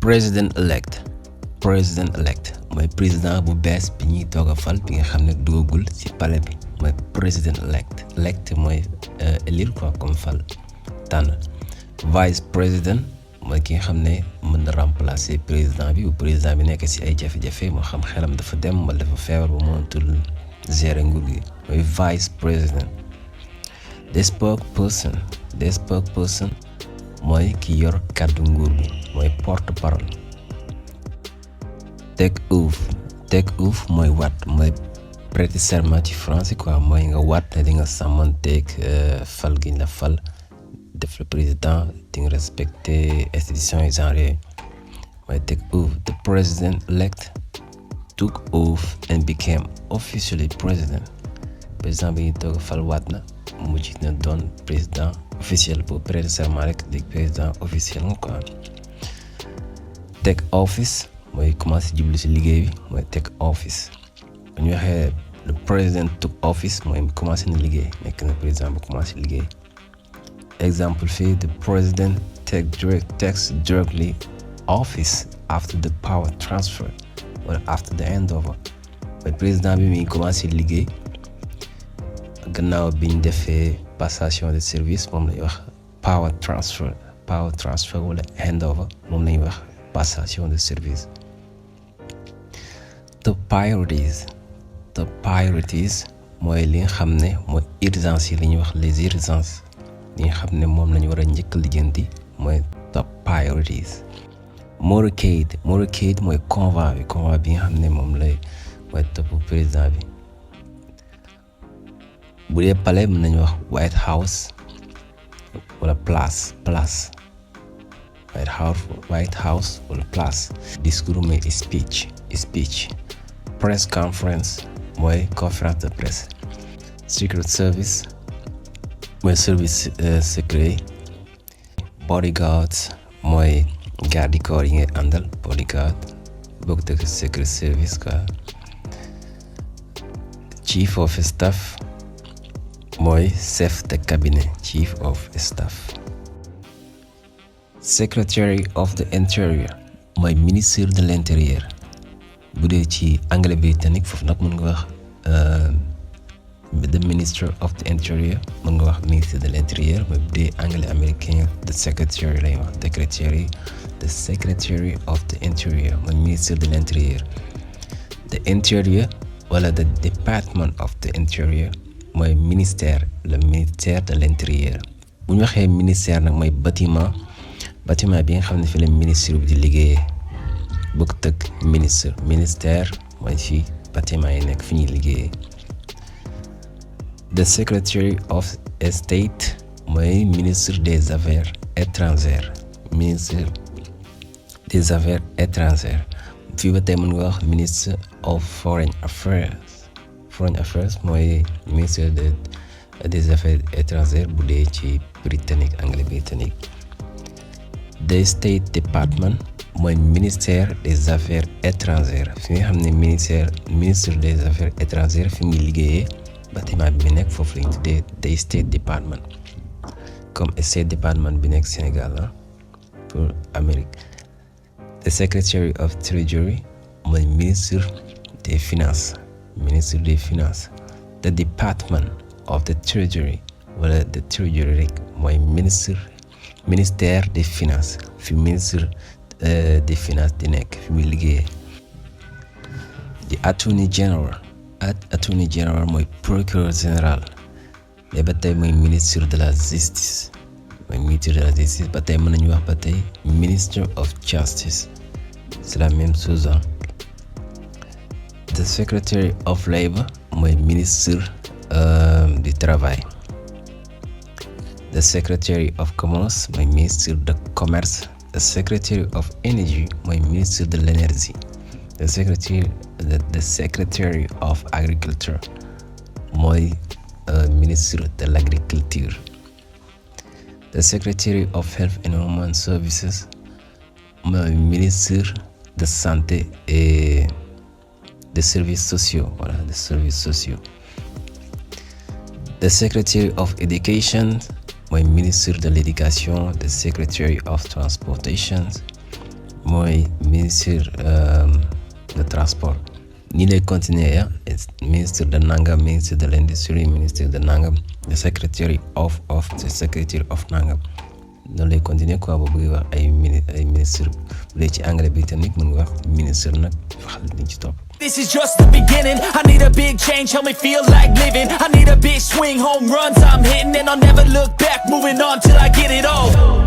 president elect mooy président bu bees bi ñuy toog a fal bi nga xam ne dugagul ci palais bi mooy president elect mooy élire quoi comme fal tànn. vice président mooy ki nga xam ne mën na remplacer président bi bu président bi nekk ci ay jafe-jafe moo xam xelam dafa dem wala dafa feebar ba mënatul gérer nguur gi mooy vice président. the spokesperson mooy ki yor kàddu nguur gi mooy porte parole. teg oath mooy waat mooy prêter serment ci français quoi mooy nga waat ne di nga sàmmanteeg fal gi la fal def le président di nga respecter institution yi genre yooyu mooy teg oath. the president elect took oath and became officially president. président bi ñu toog fal waat na mujj na doon président officiel bu prêter serment rek di président officiel nga quoi. take office mooy commencé jublu ci liggéey bi mooy take office bu ñu waxee le président took office mooy commencé na liggéey nekk na président bu commencé liggéey. exemple fii the president takes directly office after the power transfer wala after the handover mooy président bi mi commencé liggéey gannaaw bi ñu defee passation de service moom lañuy wax power transfer wala handover moom lañuy wax passation de service. top priorities mooy li nga xam ne mooy urgence yi li ñuy wax les urgences li nga xam ne moom lañu war a njëkk lijjanti mooy top priorities. motorcade mooy convoi bi nga xam ne moom lay mooy topp président bi. bu dee palais mën nañu wax White House wala place White House wala place. discours mooy speech. press conference mooy conférence de presse. secret service mooy service secret. bodyguards mooy garde corps yi ngay àndal bodyguard bokk dëkk secret service quoi. chief of staff mooy chef de cabinet chief of staff. secretary of the interior mooy ministre de l'intérieur bu dee ci anglais britannique foofu nag mën nga wax the minister of the interior mën nga wax ministre de l'intérieur mooy bu dee anglais américain the secretary lay wax the secretary of the interior mooy ministre de l'intérieur. the interior wala the department of the interior mooy le ministère de l'intérieur. bu ñu waxee ministère nag mooy bâtiment bi nga xam ne fi la ministre bi di liggéeyee bokk tëgg ministère mooy ci bâtiment yi nekk fi ñuy liggéeyee. the secretary of state mooy ministre des affaires étrangères fii ba tey mën nga wax ministre of foreign affairs mooy ministre des affaires étrangères bu dee ci anglais britannique. the state department mooy ministère des affaires étrangères fi nga xam ne ministre des affaires étrangères fi muy liggéeyee bâtiment bi nekk foofu lañu tuddee the state department comme state department bi nekk Sénégal pour Amérique. the secretary of treasury mooy ministre des finances. the department of the treasury wala the treasury rek mooy ministère des finances fi ministre des finances di nekk fi muy liggéeyee. the attorney general mooy procureur général mais ba tey mooy ministre de la justice ba tey mën nañu wax ba tey minister of justice c'est la même chose. the secretary of labor mooy ministre du travail. the secretary of commerce mooy ministre de commerce. the secretary of energy mooy ministre de l'énergie. the secretary of agriculture mooy ministre de l'agriculture. the secretary of health and human services mooy ministre de santé et des services sociaux the secretary of education mooy ministre de l'éducation. the secretary of transportation mooy ministre de transport. Ni lay continuer ya ministre de nangam, ministre de l'industrie, ministre de nangam, the secretary of the secretary of nangam. noonu lay continuer quoi boo bëggee wax ay ministre bu dee ci anglais britannique mën nga wax ministre nag waxal li ci topp. This is just the beginning. I need a big change, help me feel like living. I need a big swing, home runs I'm hitting, and I'll never look back, moving on till I get it all.